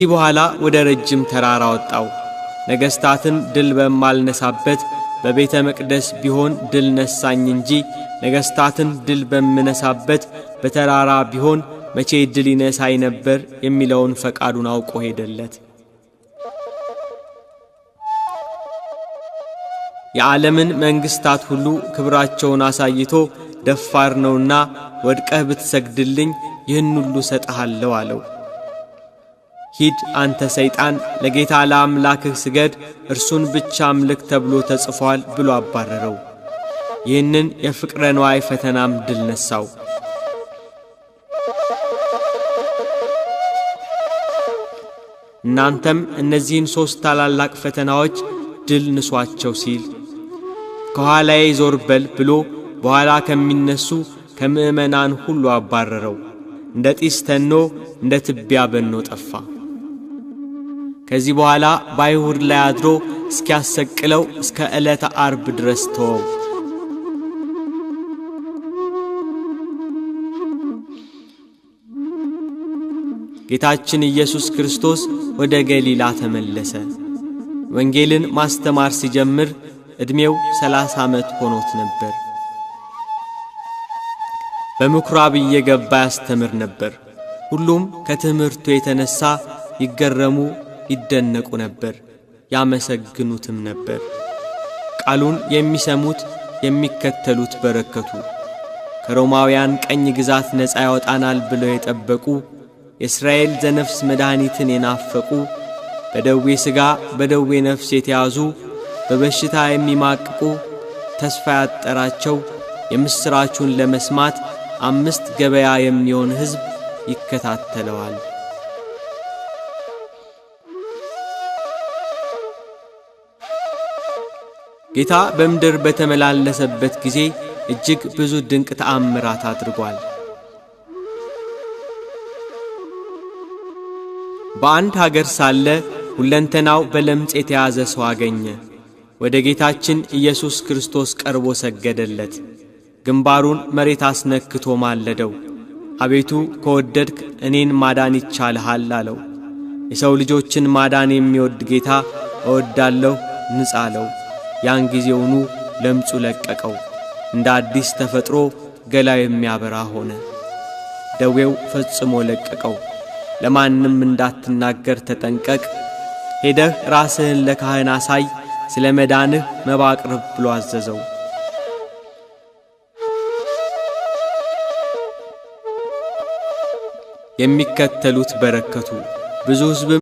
በኋላ ወደ ረጅም ተራራ ወጣው። ነገሥታትን ድል በማልነሳበት በቤተ መቅደስ ቢሆን ድል ነሳኝ እንጂ ነገሥታትን ድል በምነሳበት በተራራ ቢሆን መቼ ድል ይነሳኝ ነበር የሚለውን ፈቃዱን አውቆ ሄደለት። የዓለምን መንግሥታት ሁሉ ክብራቸውን አሳይቶ ደፋር ነውና ወድቀህ ብትሰግድልኝ ይህን ሁሉ እሰጥሃለሁ አለው። ሂድ አንተ ሰይጣን፣ ለጌታ ለአምላክህ ስገድ፣ እርሱን ብቻ አምልክ ተብሎ ተጽፏል ብሎ አባረረው። ይህንን የፍቅረ ንዋይ ፈተናም ድል ነሳው። እናንተም እነዚህን ሦስት ታላላቅ ፈተናዎች ድል ንሷቸው ሲል ከኋላዬ ዞር በል ብሎ በኋላ ከሚነሱ ከምዕመናን ሁሉ አባረረው። እንደ ጢስ ተኖ እንደ ትቢያ በኖ ጠፋ። ከዚህ በኋላ በአይሁድ ላይ አድሮ እስኪያሰቅለው እስከ ዕለተ ዓርብ ድረስ ተወው። ጌታችን ኢየሱስ ክርስቶስ ወደ ገሊላ ተመለሰ። ወንጌልን ማስተማር ሲጀምር ዕድሜው 30 ዓመት ሆኖት ነበር። በምኵራብ እየገባ ያስተምር ነበር። ሁሉም ከትምህርቱ የተነሳ ይገረሙ ይደነቁ ነበር፣ ያመሰግኑትም ነበር። ቃሉን የሚሰሙት የሚከተሉት በረከቱ። ከሮማውያን ቀኝ ግዛት ነፃ ያወጣናል ብለው የጠበቁ፣ የእስራኤል ዘነፍስ መድኃኒትን የናፈቁ፣ በደዌ ሥጋ በደዌ ነፍስ የተያዙ፣ በበሽታ የሚማቅቁ፣ ተስፋ ያጠራቸው የምሥራቹን ለመስማት 5 ገበያ የሚሆን ሕዝብ ይከታተለዋል። ጌታ በምድር በተመላለሰበት ጊዜ እጅግ ብዙ ድንቅ ተአምራት አድርጓል። በአንድ ሀገር ሳለ ሁለንተናው በለምጽ የተያዘ ሰው አገኘ። ወደ ጌታችን ኢየሱስ ክርስቶስ ቀርቦ ሰገደለት። ግንባሩን መሬት አስነክቶ ማለደው። አቤቱ ከወደድክ እኔን ማዳን ይቻልሃል አለው። የሰው ልጆችን ማዳን የሚወድ ጌታ እወዳለሁ ንጻ አለው። ያን ጊዜውኑ ለምጹ ለቀቀው። እንደ አዲስ ተፈጥሮ ገላው የሚያበራ ሆነ። ደዌው ፈጽሞ ለቀቀው። ለማንም እንዳትናገር ተጠንቀቅ፣ ሄደህ ራስህን ለካህን አሳይ፣ ስለ መዳንህ መባ አቅርብ ብሎ አዘዘው። የሚከተሉት በረከቱ። ብዙ ሕዝብም